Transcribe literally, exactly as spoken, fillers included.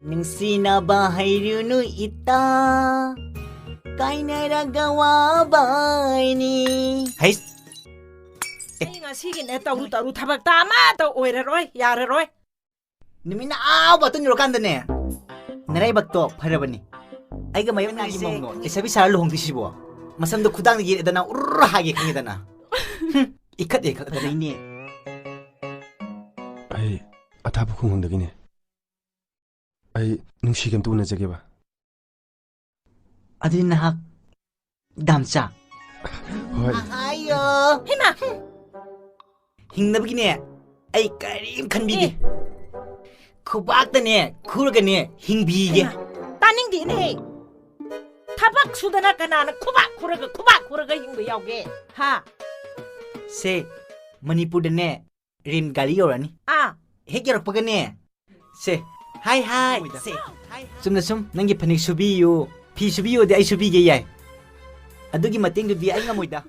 ꯅꯨꯡꯁꯤꯅꯕ ꯍꯩꯔꯨꯅꯨ ꯏꯇꯥ, ꯀꯥꯏꯅꯔꯒ ꯋꯥꯕꯩꯅꯤ꯫ ꯍꯩꯁ! ꯑꯩ ꯉꯁꯤꯒꯤꯅꯦ ꯇꯧꯔꯨ ꯇꯧꯔꯨ ꯊꯕꯛꯇ ꯑꯃꯠꯇ ꯑꯣꯏꯔꯔꯣꯏ, ꯌꯥꯔꯔꯣꯏ꯫ ꯅꯨꯃꯤꯠꯅ ꯑꯥ ꯕꯥꯇꯣꯟ ꯌꯧꯔꯀꯥꯟꯗꯅꯦ, ꯅꯔꯥꯏꯕꯛꯇꯣ ꯐꯔꯕꯅꯤ꯫ ꯑꯩꯒ ꯃꯌꯨꯝꯒꯤ ꯃꯧꯅꯣ ꯂꯩꯁꯥꯕꯤ ꯁꯥꯔ ꯂꯨꯍꯣꯡꯗꯣꯏꯁꯤꯕꯣ꯫ ꯃꯁꯝꯗꯣ ꯈꯨꯗꯥꯡꯗ ꯌꯦꯠꯂꯗꯅ ꯎꯔ ꯍꯥꯏꯒꯦ ꯈꯪꯉꯦꯗꯅ꯫ ꯍꯨꯝ, ꯏꯈꯠ ꯏꯈꯠ ꯑꯗꯩꯅꯦ꯫ ꯑꯩ ꯑꯊꯥꯞꯄ ꯈꯨꯡꯒꯪꯗꯒꯤꯅꯦ꯫ ꯑꯩ ꯅꯨꯡꯁꯤꯒ ꯑꯝꯇ ꯎꯅꯖꯒꯦꯕ꯫ ꯑꯗꯨꯗꯤ ꯅꯍꯥꯛ ꯗꯥꯝꯆꯥ꯫ ꯍꯣꯏ꯫ ꯑꯍꯥꯌꯣ꯫ ꯍꯩꯃꯥ! ꯍꯤꯡꯅꯕꯒꯤꯅꯦ ꯑꯩ ꯀꯔꯤꯝ ꯈꯟꯕꯤꯗꯦ꯫ ꯑꯦ꯫ ꯈꯨꯕꯥꯛꯇꯅꯦ ꯈꯨꯔꯒꯅꯦ ꯍꯤꯡꯕꯤꯒꯦ꯫ ꯍꯩꯃꯥ! ꯇꯥꯅꯤꯡꯗꯦꯅꯦꯍꯦ꯫ ꯊꯕꯛ ꯁꯨꯗꯅ ꯀꯅꯥꯅ ꯈꯨꯕꯥꯛ ꯈꯨꯔꯒ, ꯈꯨꯕꯥꯛ ꯈꯨꯔꯒ ꯍꯤꯡꯕ ꯌꯥꯎꯒꯦ? ꯍꯥ? ꯁꯦ, ꯃꯅꯤꯄꯨꯔꯗꯅꯦ ꯔꯦꯟ ꯒꯥꯔꯤ ꯌꯧꯔꯛꯑꯅꯤ꯫ ꯑꯥ꯫ ꯍꯦꯛ ꯌꯧꯔꯛꯄꯒꯅꯦ, ꯁꯦ, ꯍꯥꯏ, ꯍꯥꯏ, ꯁꯦ, ꯍꯥꯏ, ꯍꯥꯏ꯫ ꯆꯨꯝꯅ ꯁꯨꯝ ꯅꯪꯒꯤ ꯐꯅꯦꯛ ꯁꯨꯕꯤꯌꯨ, ꯐꯤ ꯁꯨꯕꯤꯌꯨꯗꯤ ꯑꯩ ꯁꯨꯕꯤꯒꯦ ꯌꯥꯏ꯫ ꯑꯗꯨꯒꯤ ꯃꯇꯦꯡꯗꯨꯗꯤ ꯑꯩ ꯉꯝꯃꯣꯏꯗ꯫